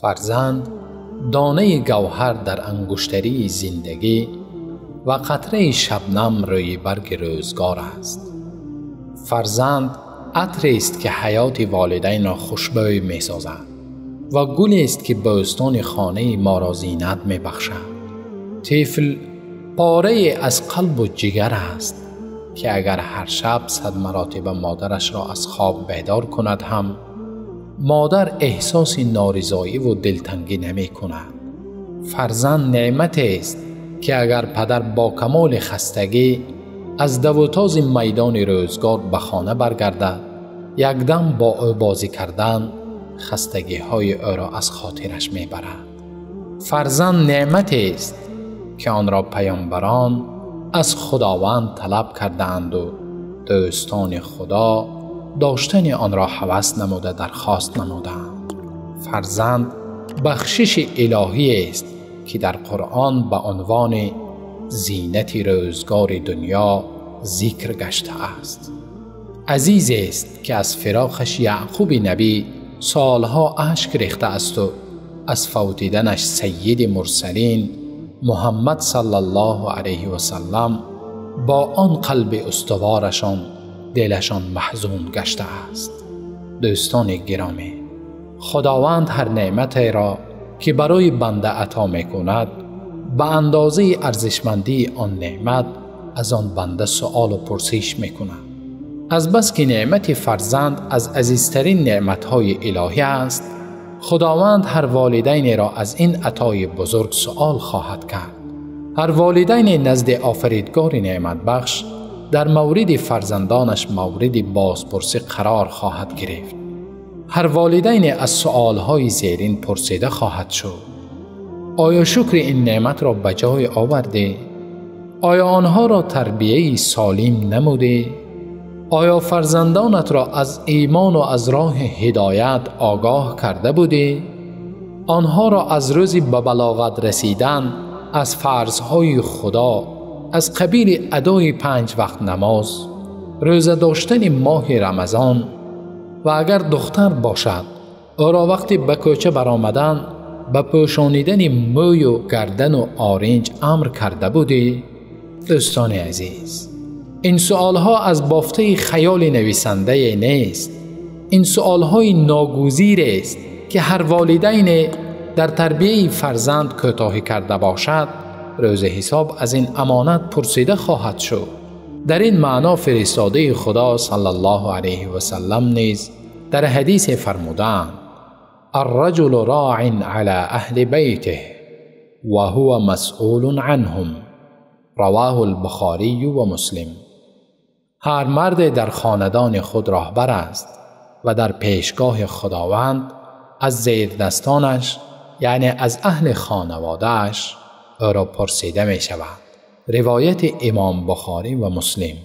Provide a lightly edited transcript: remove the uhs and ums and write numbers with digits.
Фарзанд донаи гавҳар дар ангуштарии зиндагӣ ва қатраи шабнам рӯи барги рӯзгор аст. Фарзанд атрест ки ҳаёти волидайнро хушбӯй месозад ва гулест ки бӯстони хонаи моро зинат мебахшад. Тифл порае аз қалбу ҷигар аст ки агар ҳар шаб 100 маротиба модарашро аз хоб бедор кунад ҳам модар эҳсоси норизоиву дилтангӣ намекунад. Фарзанд неъматест ки агар падар бо камоли хастагӣ аз давутози майдони рӯзгор ба хона баргардад, якдам бо ӯ бозӣ кардан хастагиҳои ӯро аз хотираш мебарад. Фарзанд неъматест ки онро паёмбарон аз Худованд талаб кардаанду дӯстони Худо доштани онро ҳавас намуда дархост намудаанд. Фарзанд бахшиши илоҳиест ки дар Қуръон ба унвони зинати рӯзгори дунё зикр гаштааст. Азизест ки аз фироқаш Яъқуби набӣ солҳо ашк рехтаасту аз фавтиданаш саййиди мурсалин Муҳаммад саллаллоҳу алайҳи васаллам бо он қалби устуворашон дилашон маҳзун гаштааст. Дӯстони гиромӣ, Худованд ҳар неъматеро ки барои банда ато мекунад ба андозаи арзишмандии он неъмат аз он банда суолу пурсиш мекунад. Аз бас ки неъмати фарзанд аз азизтарин неъматҳои илоҳӣ аст, Худованд ҳар волидайнеро аз ин атои бузург суол хоҳад кард. Ҳар волидайне назди офаридгори неъматбахш дар мавриди фарзандонаш мавриди бозпурсӣ қарор хоҳад гирифт. Ҳар волидайне аз суолҳои зерин пурсида хоҳад шуд: оё шукри ин неъматро ба ҷой овардӣ? Оё онҳоро тарбияи солим намудӣ? Оё фарзандонатро аз имону аз роҳи ҳидоят огоҳ карда будӣ? Онҳоро аз рӯзи ба балоғат расидан аз фарзҳои Худо аз қабили адои 5 вақт намоз, рӯза доштани моҳи Рамазон ва агар духтар бошад, ӯро вақти ба кӯча баромадан ба пӯшонидани мӯю гардану оринҷ амр карда будӣ? Дӯстони азиз, ин суолҳо аз бофтаи хаёли нависандае нест. Ин суолҳои ногузирест ки ҳар волидайне дар тарбияи фарзанд кӯтоҳӣ карда бошад, рӯзи ҳисоб аз ин амонат пурсида хоҳад шуд. Дар ин маъно фиристодаи Худо саллаллоҳу алайҳи васаллам низ дар ҳадисе фармудаанд: الرجل راع على أهل بيته وهو مسؤول عنهم. رواه البخاری و مسلم. هر مرد در خاندان خود راهبر است و در پیشگاه خداوند از زیردستانش، یعنی از اهل خانواده‌اش، او را پرسیده می شود. روایت امام بخاری و مسلم.